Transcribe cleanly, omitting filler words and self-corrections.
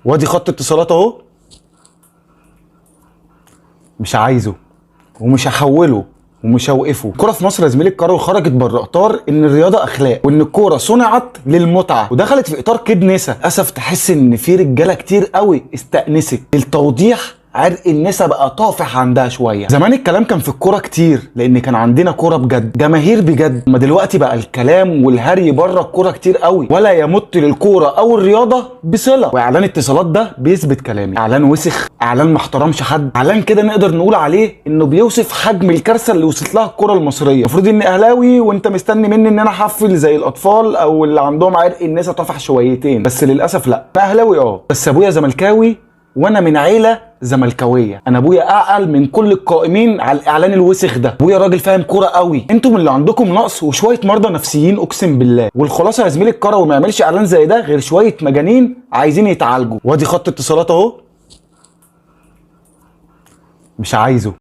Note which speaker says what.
Speaker 1: وادي خط اتصالات اهو، مش عايزه ومش هحوله ومش هوقفه. الكورة في مصر يا زميلي الكروي خرجت بره اطار ان الرياضة اخلاق وان الكورة صنعت للمتعه ودخلت في اطار كيد نسا. للاسف تحس ان في رجاله كتير قوي استأنست التوضيح، عرق النسا بقى طافح عندها شوية. زمان الكلام كان في الكورة كتير لان كان عندنا كورة بجد، جماهير بجد. اما دلوقتي بقى الكلام والهري بره الكورة كتير قوي، ولا يمت للكورة او الرياضة بصله. واعلان اتصالات ده بيثبت كلامي. اعلان وسخ، اعلان ما احترمش حد، اعلان كده نقدر نقول عليه انه بيوصف حجم الكارثة اللي وصلت لها الكورة المصرية. المفروض اني اهلاوي وانت مستني مني ان انا احفل زي الاطفال او اللي عندهم عرق النسا طفح شويتين، بس للاسف لا. انا اهلاوي بس ابويا زملكاوي وانا من عيله زملكاويه. انا ابويا اعقل من كل القائمين على الاعلان الوسخ ده. ابويا راجل فاهم كورة قوي. انتم اللي عندكم نقص وشوية مرضى نفسيين اقسم بالله. والخلاصة يا زميلي الكروي ما يعملش اعلان زي ده غير شوية مجانين عايزين يتعالجوا. وادي خط اتصالات اهو، مش عايزه.